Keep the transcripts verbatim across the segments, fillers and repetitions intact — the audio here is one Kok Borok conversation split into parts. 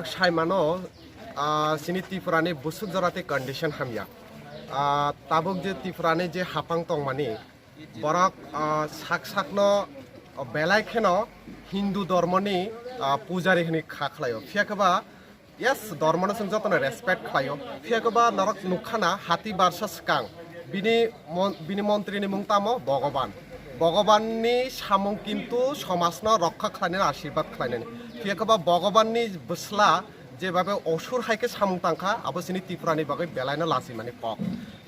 Saimano, ah, chini Tripurani busuk jorati condition hamya. Ah, tabuk je Tripurani je hapang tongmani, borok, ah, sak sakno belai kheno Hindu dormoni, ah, pujari hwnwi kha khlaio. Phiya khe ba, yes, dormono chwng jotono respect khlaio. Phiya khe ba norok nukkha na hati barsa swkang bini mon-, bini montrini mung tamo Bhogoban. Bhogobanni samung kintu somajno rokha khlainani, ashirbad khlainani. Phiya khe ba Bhogobanni bwsla jebabe osur hai khe samung tangkha, abo chini Tripurani bagwi belaino lachimani kok.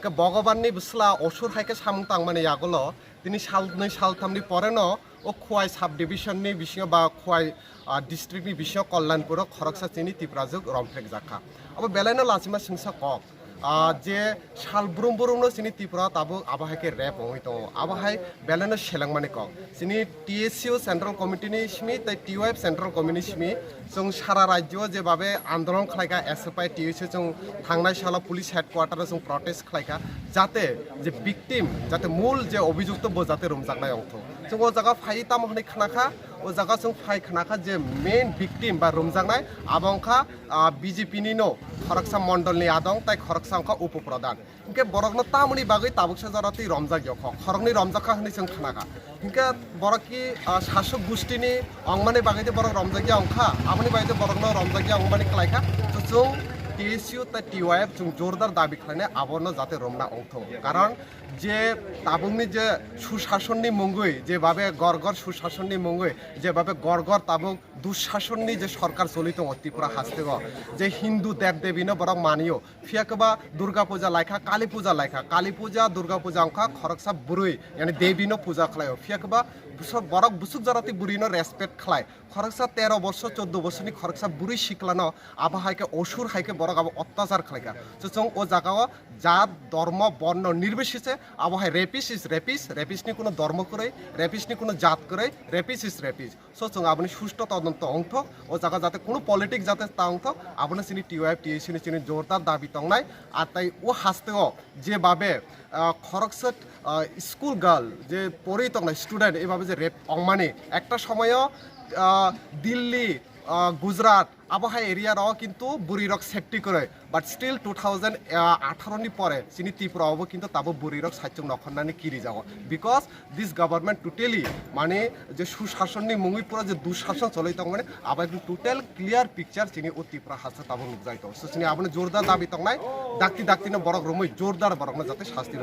Khe Bhogobanni bwsla osur hai khe samung tangmani yagulo tini sal nwi sal thamni poreno o Khowai sub division ni bisingo ba Khowai, ah, district ni bisingo Kalyanpur o khoroksa chini Tiprajwk romphrekjakha. Abo belaino lachima singsa kok. Ah, je sal brum brumno chini Tripura tabuk abo hai khe rape wngwi tongo. Abo hai belaino selengmani kok. Chini T S U Central Committee ni simi tei T Y F Central Committee ni simi chwng sara rajyo jebabe andolon khlaikha, S F I T S U chwng thangnai salo police headquarter o chwng protest khlaikha, jate je victim, jate mul je obhijukto bo jate romjaknai wngthok. Chwng o jaga phai tamo hwnwi khnakha, o jaga chwng phai khnakha je main victim ba romjaknai abo wngkha, ah, B J P nino khoroksa mondolni adong tei khoroksa wngkha upo pradhan. Hinkhe borokno tamoni bagwi tabuksa jora twi romjakya kho, khoroknwi romjakha hwnwi chwng khnakha. Hinkhe borok ki, ah, sasok gustini wngmani bagwi de borok romjakya wngkha, aboni bagwi de borokno romjakya wngmani klaikha. So chwng T S U tei T Y F chwng jordar dabi khlainai abono jate romna wngthok. Karon je tabukni je susasonni mungwi, jebabe gor gor susasonni mungwi, jebabe gor gor tabuk dusasonni je sorkar choli tongo Tripura hasteo, je Hindu dev debino borok manio, phiya khe ba Durga puja laikha, Kali puja laikha, Kali puja, Durga puja wngkha khoroksa bwrwi, yani debino puja khlaio, phiya khe ba buso-, borok busuk jorati bwrwino respect khlai, khoroksa tero borsor, choddo borsorni khoroksa bwrwi siklano abo hai khe osur hai khe borok abo ottachar khlaikha. So chwng o jagao jat, dhormo, borno nirbisese abo hai rapist is rapist, rapist ni kuno dhormo kwrwi, rapist ni kuno jat kwrwi, rapist is rapist. So chwng aboni susto todonto wngthok, o jaga jate kuno politic jate ta wngthok, abono chini T Y F T S U ni chini jordar dabi tongnai. Ar tai o hasteo jebabe, ah, khoroksa, ah, school girl je pori tongnai student ebabe je rape wngmani ekta somoyo, ah, Delhi, ah, Gujarat abo hai area rok kintu bwrwi rok safety kwrwi, but still two thousand atharo ni pore chini Tripura obo kintu tabo bwrwi rok saichung nokhornani kiri jago, because this government totally mane je susasonni mungwi pura je dushason choloi tongmani abo ekdom total clear picture chini o Tripura hasteo tabo nukjai tongo. So chini abono jordar dabi tongnai, dakti dakti no borok romwi jordar borokno jate sasti rw.